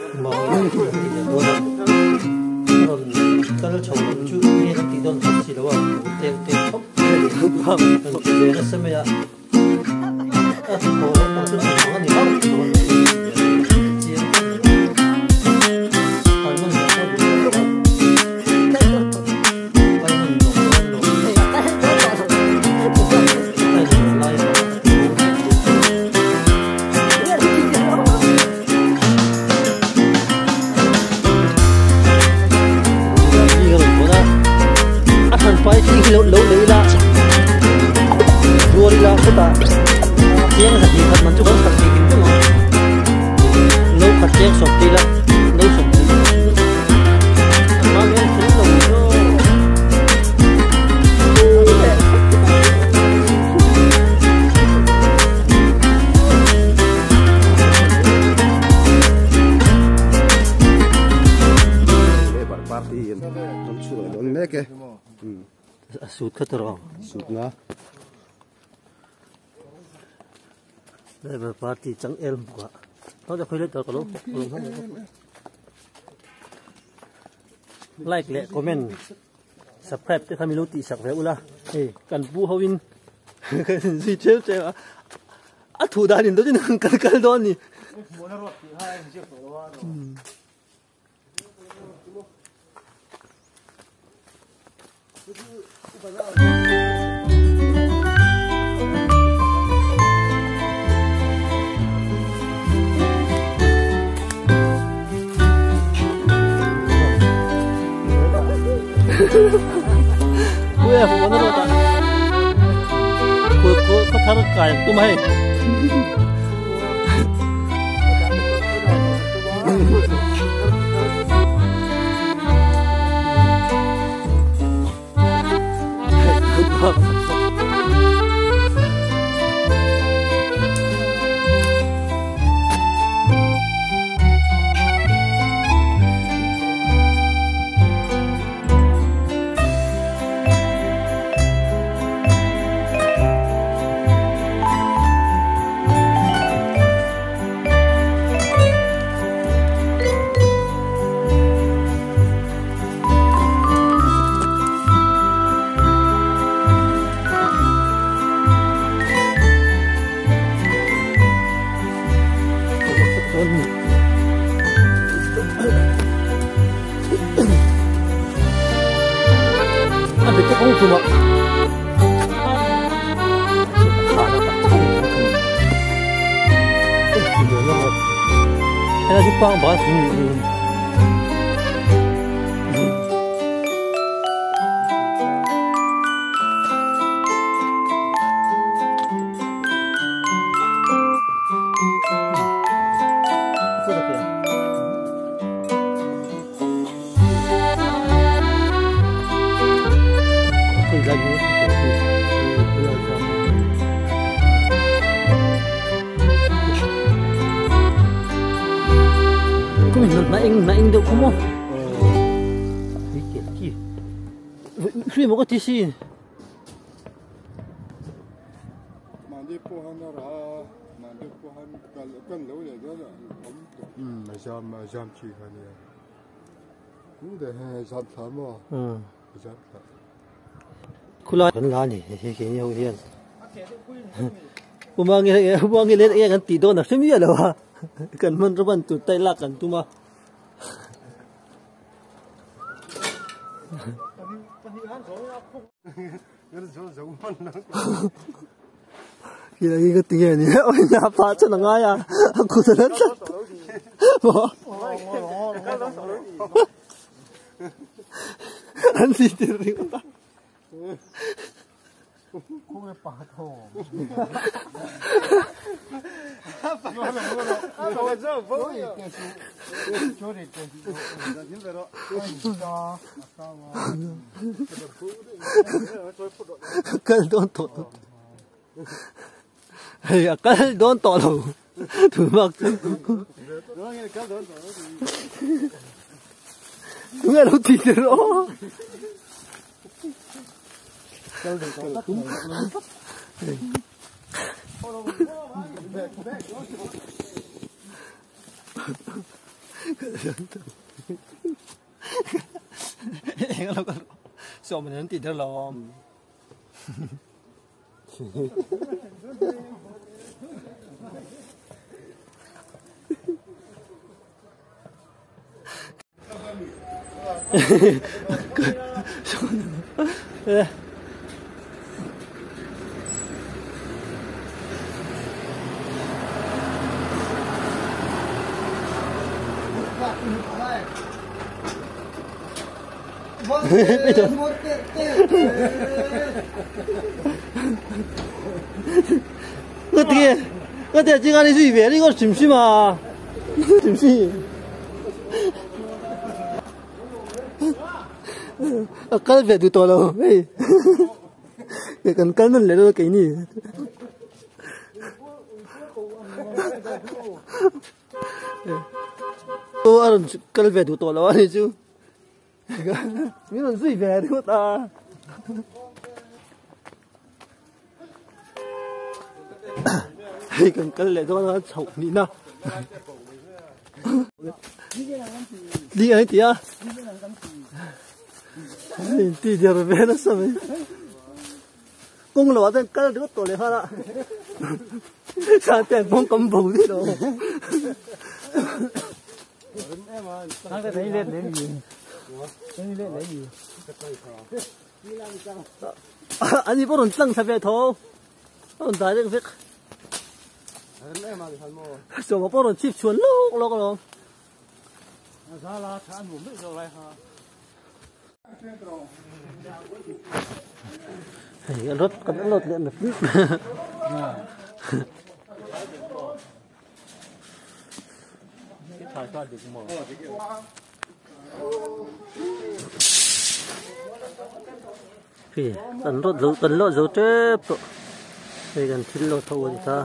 Rawn kal chho lam chu nge kan tih dawn hauh si lo a, lo tel tel khawp mai a ni. Kan ti ve nasa mai a, a hnathawh lampang chu chhan ang a ni hauh lo a ni chiang khawp mai. Kal nawn leh pawh duh lo a, kal nawn tawh dawn lo. A inlawh lai pawh a ti bo daih bawk. A hran pai thing hi lo lei ila zuar ila khawtah chiang zahnih khat man chu kan hralh thei hlim vek ang no khat chiang sawm te ila no sawm A sut kha tawrh ang. Sut na. Labour Party chang el bawk a. Tawh khawi leh tawh ka lo lo hman leh bawk. Like leh comment subscribe te kha mi lo tih sak ve ula. Hei kan pu ho in kan zui theu theu a. A thu dan in dawt in kan kal dawn ni. Puia hmu na rawt a khaw khaw khaw thar kai ang tum a hei. A bit kawng tumah Hela chu pang bus ni. Na eng deuh khaw maw hri maw ka ti si Mahni pawh han a rah a mahni pawh han kal kan lo leh dawn a a zam a zam chi kha nia zam thla maw zam thla Khulai kan la ni hei keini ho hian umangi umangi len eng an tih dawn a hre miah lo a kan hman rawban tur tai lak kan tum a. Khi ka ti nge ni oi na pa chuan a ngai a a kut a la tlat maw an ti tir ringawt a. Kal dawn tawh lo hei a kal dawn tawh lo thu bak chu tunge lo ti tir aw Sawm an ti der lo. 我爹，我爹今天你随便，你我信不信嘛？信不信？啊，干别就多了，哎，跟干恁来都给你。我干别就多了，你就，你能随便的打。 嘿，跟跟来都那丑你呢？你爱滴啊？你弟弟都别那什么？公路啊，跟这个多厉害了，像电风咁暴啲咯。啊，你不能整特别头，不能打这个飞。 什么不能接全落落个咯？哎，落个落点的。Thì tận lốt dấu tận lốt dấu chép, đây gần chín lốt thôi thì ta.